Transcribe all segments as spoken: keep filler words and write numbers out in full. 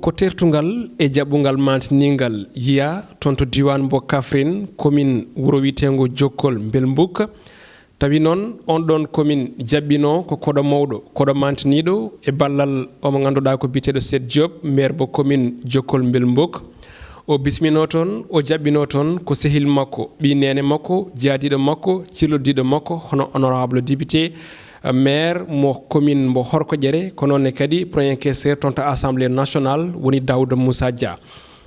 Ko tertungal e jaɓɓungal maantiniingal yiya toon to diiwaan mbo Kafrin, komin wuro wiyeteengo Jokkol Mbelmbuk. Tawi noon, oon ɗoon komin jaɓɓinoo ko koɗo mawɗo, koɗo maantiniiɗo e ballal o mo ngannduɗaa ko biyeteeɗo Seet Joob, meer mbo komin Jokkol Mbelmbuk. O bisminoo toon, o jaɓɓinoo toon ko sehil makko, ɓii neene makko, jaadiiɗo makko, cellodiiɗo makko, hono honorable député, eh, meer mo komin mbo Horkoƴere, ko noon ne kadi Premier Questeur toon to Assemblée Nationale, woni Daouda Moussa Dia.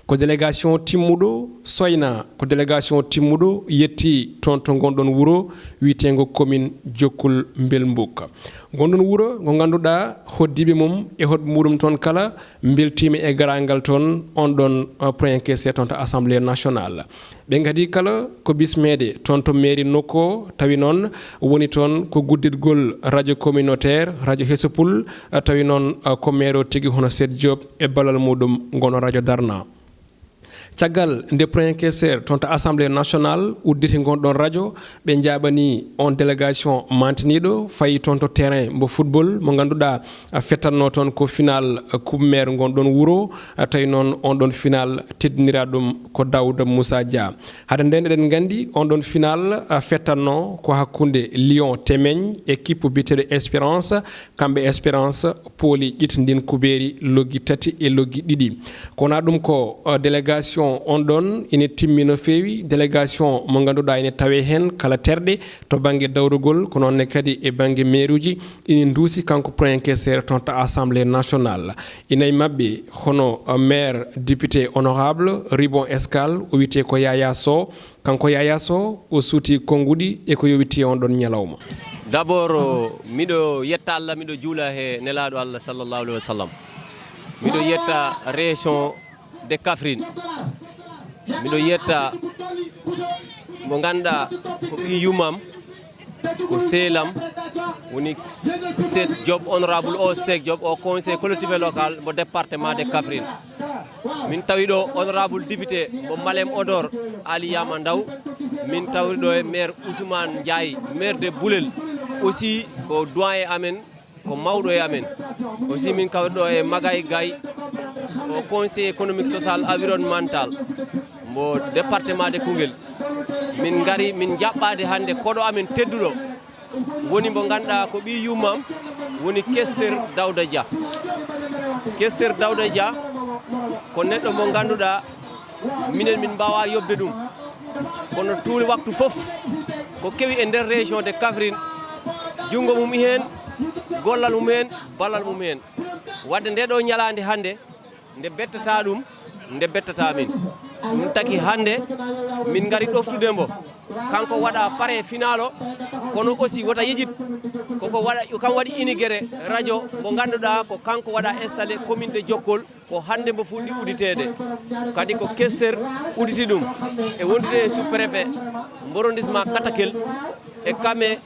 Ko délégation timmuɗo soyna, ko délégation timmuɗo yetti toon to ngonɗon wuro wiyeteengo komin Jokkol Mbelmbuk. Ngonɗon wuro ngo ngannduɗaa hoɗdiiɓe mum e hoɗɓe muɗum toon kala mbeltiima e garaangal toon, oon ɗoon, uh, Premier Questeur toon to Assemblée Nationale. Ɓe ngadii kala ko bismeede toon to mairie nokku o, tawi noon woni toon ko gudditgol radio communautaire, radio Hesopul, uh, tawi noon, uh, ko maire o tigi hono Seet Joob e ballal muɗum ngono radio darna. Caggal nde Premier Questeur toon to Assemblée Nationale udditi ngonɗon radio, ɓe njaaɓani oon délégation maantiniiɗo, fayi toon to terrain mbo football mo ngannduɗaa, a, fettatnoo toon ko final, a, Coupe Maire ngonɗon wuro, a, tawi noon oon ɗoon final teddiniraaɗo ɗum ko Daouda Moussa Dia. Hade nden eɗen nganndi oon ɗoon final, a, fettatnoo ko hakkunde Lyon Temeng, équipe biyeteeɗo Espérance, kamɓe Espérance, pooli ƴit ndin kubeeri loggi tati e loggi ɗiɗi. Ko wonaa ɗum ko, uh, délégation on ɗon ine timmi no feewi, délégation mo ngannduɗaa ine tawee heen kala terɗe to bannge dawrugol, ko noon ne kadi e bannge meeruuji, ine nduusi kanko Premier Questeur toon to Assemblée Nationale. Ina e maɓɓe hono, uh, maire, député, honorable Ribon Escale, o wiyetee ko Yaya Sow, kanko Yaya Sow, o suuti konnguɗi e ko yowitii on ɗon ñalawma. D'abord, miɗo yetta Allah, miɗo juula he Nelaaɗo Allah sallallahu alaihi wasallam. Miɗo yetta région de Kaffrine. Miɗo yetta mo ngannduɗaa ko ɓii yummam, ko sehil am, woni Seet Diop, honorable o Seet Diop, o conseil collectivité locale mo département de Kaffrine. Min tawi ɗo honorable député mo Malem Hodar, Ali Yama Ndaw. Min tawi ɗo e maire Ousmane Ndiaye, maire de Boulel. Aussi ko doyen amen, ko mawɗo e amen. Aussi min kawri ɗo e Magaye Gaye, o conseil économique, social, environnemental mo département de Koungheul. Min ngari, min jaɓɓaade hannde koɗo amen tedduɗo. Woni mo ngannduɗaa ko ɓii yummam, woni Questeur Daouda Dia. Questeur Daouda Dia ko neɗɗo mo ngannduɗaa minen min mbaawaa yoɓde ɗum. Kono tuuli waktu fof ko kewi e nder région de Kaffrine, junngo mum heen, gollal mum heen, ballal mum heen. Wadde nde ɗo ñalaande hannde, nde bettata ɗum, nde bettata min. Ɗum taki hannde min ngari ɗoftude mbo. Kanko waɗa pare final o, kono aussi wota yejit. Koko waɗa, kam waɗi inigere radio mo ngannduɗaa ko kanko waɗa installé commune de Jokkol, ko hannde mbo fuɗɗi udditeede. Kadi ko Questeur udditi ɗum. E wondude e sous-préfet, arrondissement Katakel, e kame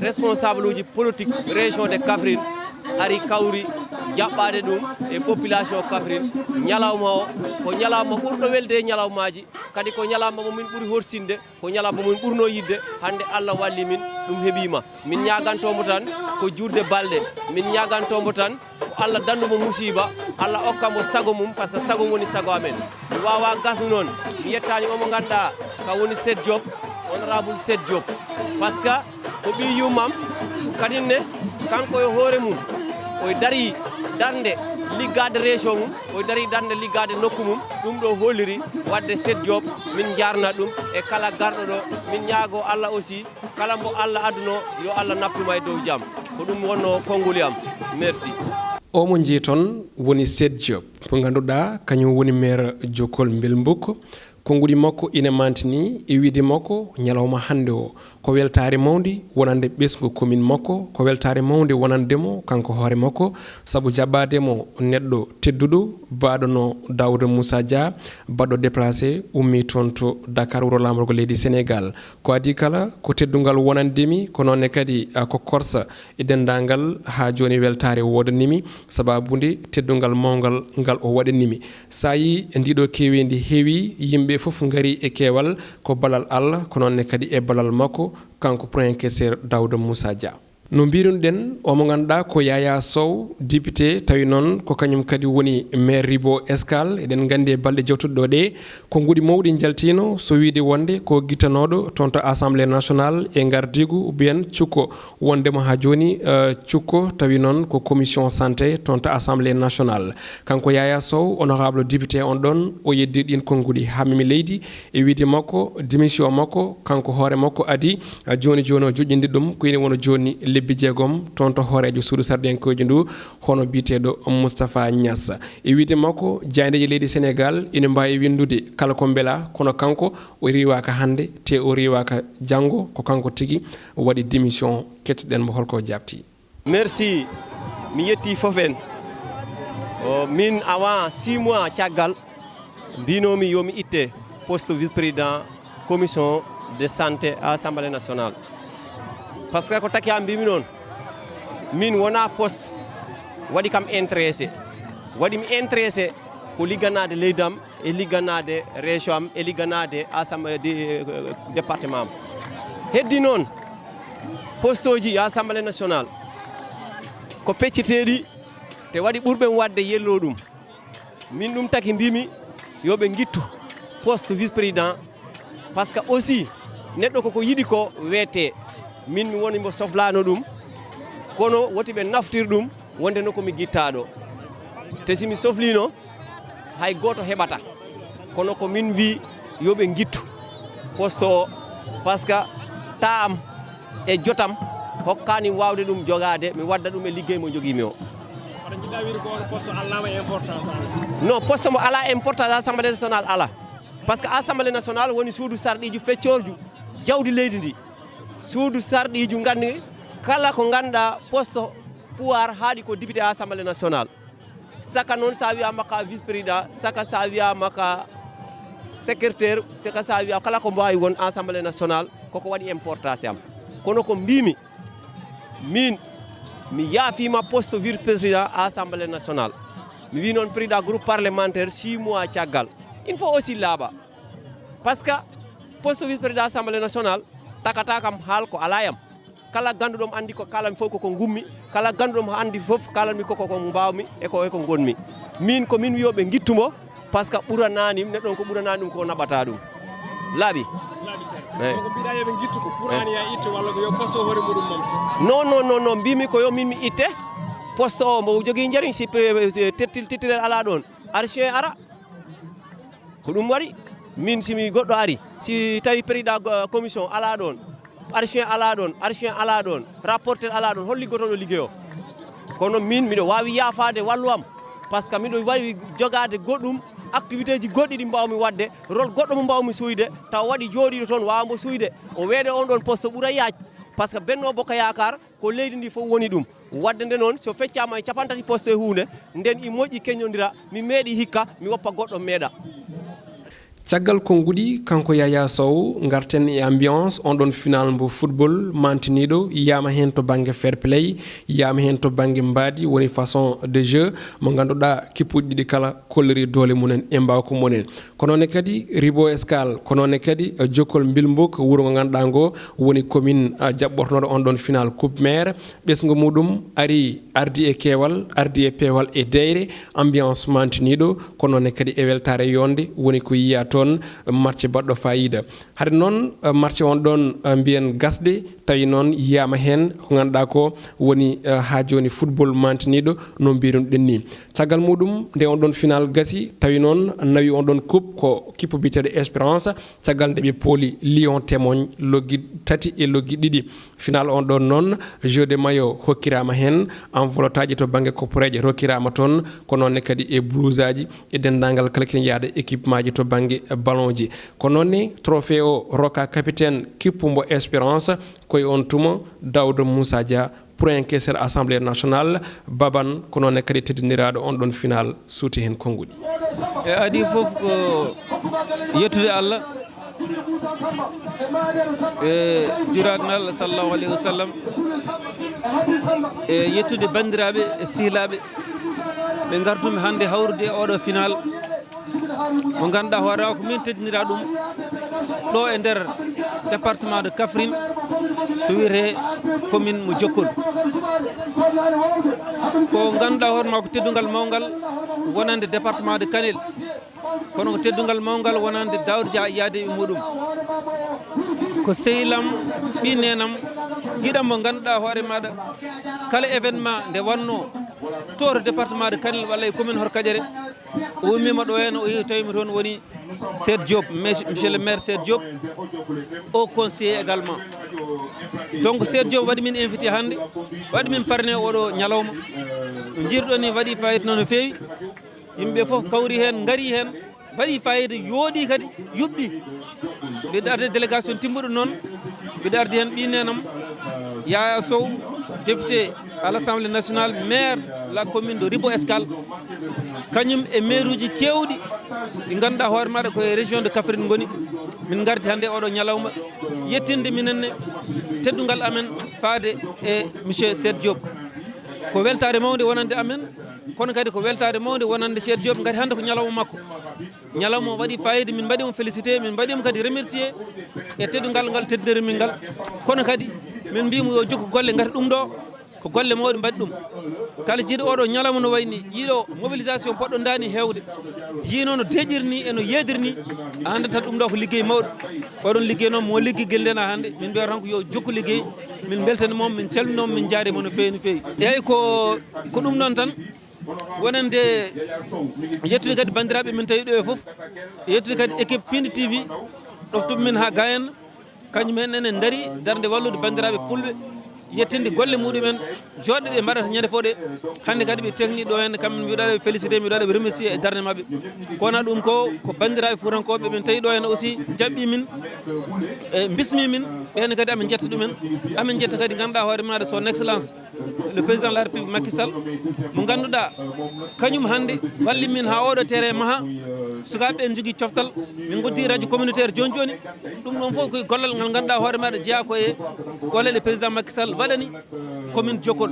responsable uji politique région de Kaffrine ari kawri jaɓɓaade ɗum e population Kaffrine. Ñalawma o ko ñalawma ɓurɗo welde e ñalawmaaji, kadi ko ñalawma mo min ɓuri horsinde, ko ñalawma mo min ɓurnoo yiɗde. Hannde Allah walli min, ɗum heɓiima. Min ñaaganto mbo tan ko juutde balɗe, min ñaaganto mbo tan ko Allah danndu mo musiiba, Allah okka mbo sago mum, parce que sago mum woni sago amen. Mi waawaa gasde noon, mi yettaani o mo ngannduɗaa ka woni Seet Diop, honorable Seet Diop. Parce que ko ɓii yummam, kadi ne kanko e hoore mum, o darii darnde liggaade région mum, o darii darnde liggaade nokku mum. Ɗum ɗo holliri wadde Seet Diop, min njaarna ɗum e kala garɗo ɗo. Min ñaago Allah aussi, kala mbo Allah adduno, yo Allah naftu ma e dow jam. Ko ɗum wonno konnguli am. Merci. O mo njeeton woni Seet Diop, mo ngannduɗaa kañum woni maire Jokkol Mbelmbuk. Konnguɗi makko ina mantini e wiide makko ñalawma hannde o. Ko weltaare mawnde wonande ɓesngu commune makko, ko weltaare mawnde wonande mo kanko hoore makko, sabu jaɓɓaade mo neɗɗo tedduɗo, baaɗo no Daouda Moussa Dia, baɗɗo déplacé, ummii toon to Dakar, wuro laamorgo leydi Sénégal. Ko adii kala, ko teddungal wonande mi, ko noon ne kadi, a, ko korsa e denndaangal, haa jooni weltaare woodanii mi, sababu nde teddungal mawngal ngal o waɗanii mi. So a yii ndiɗo keeweendi heewi, yimɓe fof ngari e keewal, ko ballal Allah, ko noon ne kadi e ballal makko, kanko Premier Questeur Daouda Moussa Dia. No mbiirunoɗen, o mo ngannduɗaa ko Yaya Sow, député, tawi noon ko kañum kadi woni maire Ribo Escale. Eɗen nganndi e balɗe jawtuɗe ɗo ɗe, konnguɗi mawɗi njaltiino, so wiyde wonde ko gittanooɗo toon to Assemblée nationale e ngardiigu mbiyen cukko, wondema haa jooni, eh, cukko, tawi noon ko commission santé toon to Assemblée nationale. Kanko Yaya Sow, honorable député on ɗon, o yeddi ɗin konnguɗi haa memi leydi e wiyde makko, démission makko, kanko hoore makko adi, eh, jooni jooni o joƴƴindi ɗum, ko ina wona jooni lebbi jeegom toon to hooreejo suudu sarɗiyankooji ndu, hono biyeteeɗo Moustapha Niass. E wiyde makko, jaayndeeji leydi Sénégal ina mbaawi winndude kala ko mbela, kono kanko o riiwaaka hannde, te o riiwaaka janngo, ko kanko tigi waɗi démission. Kettuɗen mo holko o jaabti. Merci. Mi yetti fof en. O, min, avant six mois caggal, mbinomi yo mi itte poste vice-président commission de santé à Assemblée nationale. Parce que ko taki am mbimi noon, min wona poste waɗi kam intéressé. Waɗi mi intéressé ko ligganaade leydam e ligganaade région am e ligganaade assemblée de, euh, département am. Heddi noon poste uji Assemblée nationale ko pecceteeɗi, te waɗi ɓurɓe waɗde yello ɗum. Min ɗum taki mbimi yo ɓe ngittu poste vice-président, parce que aussi neɗɗo koko yiɗi ko weete. Min mi woni mbo soflano ɗum, kono woti ɓe naftir ɗum wonde no ko mi gittaaɗo. Te si mi soflino, hay gooto heɓata. Kono ko min mbi yo ɓe ngittu poste o, parce que ta am e jotam hokkani waawde ɗum jogaade, mi wadda ɗum e liggey mo jogiimi o. Aɗa jiɗɗa wiide ko on poste alaa importance ala? Non, poste mo alaa importance, Assemblée nationale alaa. Parce que Assemblée nationale woni suudu sarɗiiju feccoorju jawdi leydi ndi. Suudu sarɗiiju nganndi kala ko ngannduɗaa poste pouvoir haaɗi ko député Assemblée nationale. Saka noon sa wiyama ka vice-président, saka sa wiyama ka secrétaire, saka sa wiya kala ko mbawi won Assemblée nationale, koko waɗi importance am. Kono ko mbimi, min, mi yaafima poste vice-président Assemblée nationale. Mi wi noon président groupe parlementaire six mois caggal. Il faut aussi laaɓa. Parce que poste vice-président Assemblée nationale, takata kam haal ko ala yam. Kala ganduɗo mo andi ko kalanmi fof koko ngummi, kala ganduɗo mo andi fof kalanmi koko ko mbawmi e ko, e ko gonmi. Min ko min wiyoɓe gittumo, parce que ɓuranani neɗɗo on, ko ɓuranani ɗum ko naɓata ɗum. Laaɓi. Laaɓi, ceerno. Eyi. Donc mbiɗa yoɓe gittu ko pour an ya itte walla ko yo poste o hoore muɗum momte? Non, non, non, non, mbimi ko yo min mi itte. Poste o mbo jogii njariñ si pe-, pe-, tettil-, tittirel ala ɗon. Archien ara. Ko ɗum waɗi, min si mi goɗɗo ari, si tawi président go-, commission ala ɗon, archien ala ɗon, archien ala ɗon, rapporteur ala ɗon, hol liggotoɗo liggey o? Kono min, miɗo wawi yaafade wallu am, parce que miɗo wawi jogade goɗɗum, activité ji goɗɗi ɗi mbawmi wadde, rôle goɗɗo mo mbawmi suyde, taw waɗi jooɗiɗo toon, wawa mbo suyde, o weeɗe on ɗon poste ɓuura yaaj, parce que Benno Bokk Yaakaar, ko leydi ndi fof woni ɗum. Wadde nde noon, so feccama e capantati poste e huunde, nden i moƴƴi keñodira, mi meeɗi hikka, mi woppa goɗɗo meeɗa. Caggal konnguɗi, kanko Yaya Sow, ngarten e ambiance on ɗon final mbo football mantiniiɗo, yiyama heen to bannge fair play, yiyama heen to bannge mbaadi, woni façon de jeu, mo ngannduɗaa kippuɗi ɗiɗi kala kolliri doole mumen e mbaawka mumen. Ko noon ne kadi Ribo Escale, ko noon ne kadi, eh, Jokkol Mbilmbok, wuro ngo ngannduɗaa ngo woni commune, eh, jaɓɓortonooɗo on ɗon final Coupe Maire. Ɓesngu muɗum ari, ardi e keewal, ardi e peewal e deyre, ambiance mantiniiɗo, ko noon ne kadi e weltaare yonde woni ko yiya toon, match baɗɗo faayiida. Hade noon, eh, match on ɗon, eh, mbiyen gasde, tawi noon yiyaama heen ko ngannduɗaa ko woni, eh, haa jooni football mantiniiɗo no mbirunoɗen ni. Caggal muɗum nde on ɗon final gasi, tawi noon nawi on ɗon coupe ko kippu biyeteeɗo Espérance, caggal nde ɓe pooli Lyon Témoin loggi tati e loggi ɗiɗi. Final on ɗon noon, jeu de maillot hokkiraama heen, enveloppaaji to bannge kopporeeje rokkiraama toon, ko noon ne kadi e blouseaaji e denndaangal kala kene yaada équipemaaji to bannge ballonji. Ko noon ne trophée o rokka capitaine kippu mbo Espérance, ko e on tuma Daouda Moussa Dia, pour un questeur Assemblée nationale, Baban, ko noon ne kadi teddiniraaɗo on ɗon final suuti heen konnguɗi. E adii fof ko yettude Allah, e juraaɗo Nelaɗo sallallahu alayhi wa sallam, e yettude banndiraaɓe e sehilaaɓe ɓe ngartumi hannde hawrude e oɗo final mo ngannduɗaa hoore o ko min teddinira ɗum ɗo e nder département de Kaffrine, to wiyetee commune mo Jokkol. Ko ngannduɗaa hoore maa ko teddungal mawngal wonande département de Kanel, kono ko teddungal mawngal wonande Daouda Dia e yaadeeɓe muɗum. Ko sehil am, ɓii neenam, giɗam mo ngannduɗaa hoore maaɗa, kala événement nde wannoo to, to département de Kanel walla e commune Hoto Kadiéré, o ummiima ɗo heen, o yehi, tawi mi toon woni Seet Diop, mes-, monsieur le maire Seet Diop, au conseiller également. Donc, Seet Diop waɗi min invité hannde, waɗi min parrainé oɗo ñalawma. No njiiruɗon ni, waɗi fayida no, no feewi. Yimɓe fof kawri heen, ngari heen, waɗi fayida, yooɗi kadi, yuɓɓi. Mbiɗa ardi délégation timmuɗo noon, mbiɗa ardi heen ɓii neenam, Yaya Sow, député à l'Assemblée nationale, maire la commune de Ribo Escale, kañum e maire uji keewɗi ɗi ngannduɗaa hoore maaɗa ko e région de Kaffrine ngoni. Min ngardi hannde oɗo ñalawma yettinde minen ne teddungal amen faade e monsieur Seet Diop. Ko weltaare mawnde wonande amen, kono kadi ko weltaare mawnde wonande Seet Diop, ngati hannde ko ñalawma makko. Ñalawma o waɗi fayida, min mbaɗi mo félicité, min mbaɗi mo kadi remercié e teddungal ngal teddiniri min ngal. Kono kadi min mbiyi mo yo jokku golle, ngati ɗum ɗo ko golle mawɗe mbaɗi ɗum. Kala jiiɗo oɗo ñalawma no wayi ni, yiiɗo mobilisation poɗɗo ndaani heewde, yiino no deeƴiri ni e no yeediri ni, a anndat tan ɗum ɗo ko liggey mawɗo. Oɗon liggey noon mo liggi gel ndena hannde, min mbiyata tan ko yo jokku liggey, min mbeltanima mo, min calminima mo, min njaarima mo no feewi, no feewi. Eyyi, ko, ko ɗum noon tan. Wonande yettude kadi banndiraaɓe min tawi ɗo e fof, yettude kadi équipe Pindi T V, ɗoftuɓe min haa Gayen, kañum en enen ndaari darnde wallude banndiraaɓe fulɓe, yettinde golle muɗumen, joɗɗe ɗe mbaɗata ñande fof ɗe. Hannde kadi ɓe tekni ɗo heen, kam mbiɗa waɗa ɓe félicité, mbiɗa waɗa ɓe remercié e darnde maɓɓe. Kono ɗum ko, ko banndiraaɓe fuutankooɓe min tawi ɗo heen aussi, jaɓɓi min, e mbismi min, ɓeen kadi amin njetta ɗumen. Amin njetta kadi ngannduɗaa hoore maaɗa son excellence le président de la République Macky Sall, mo ngannduɗaa kañum hannde walli min haa oɗo terrain maha, sukaaɓe ɓe njogii coftal, min ngoddi radio communautaire jooni jooni. Ɗum ɗon fof koye gollal ngal ngannduɗaa hoore maaɗa jeyaa ko e golle ɗe président Macky Sall waɗani commune Jokkol.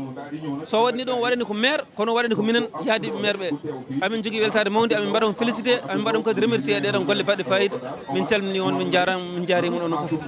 So waɗni ɗum, waɗani ko maire, kono waɗani ko minen yaadiiɓe maire ɓe. Amin njogii weltaare mawnde, amin mbaɗa on félicité, amin mbaɗa on kadi remercié e ɗee ɗon golle baɗɗe fayida. Min calminii on, min njaaraama, min njaariima on onon fof.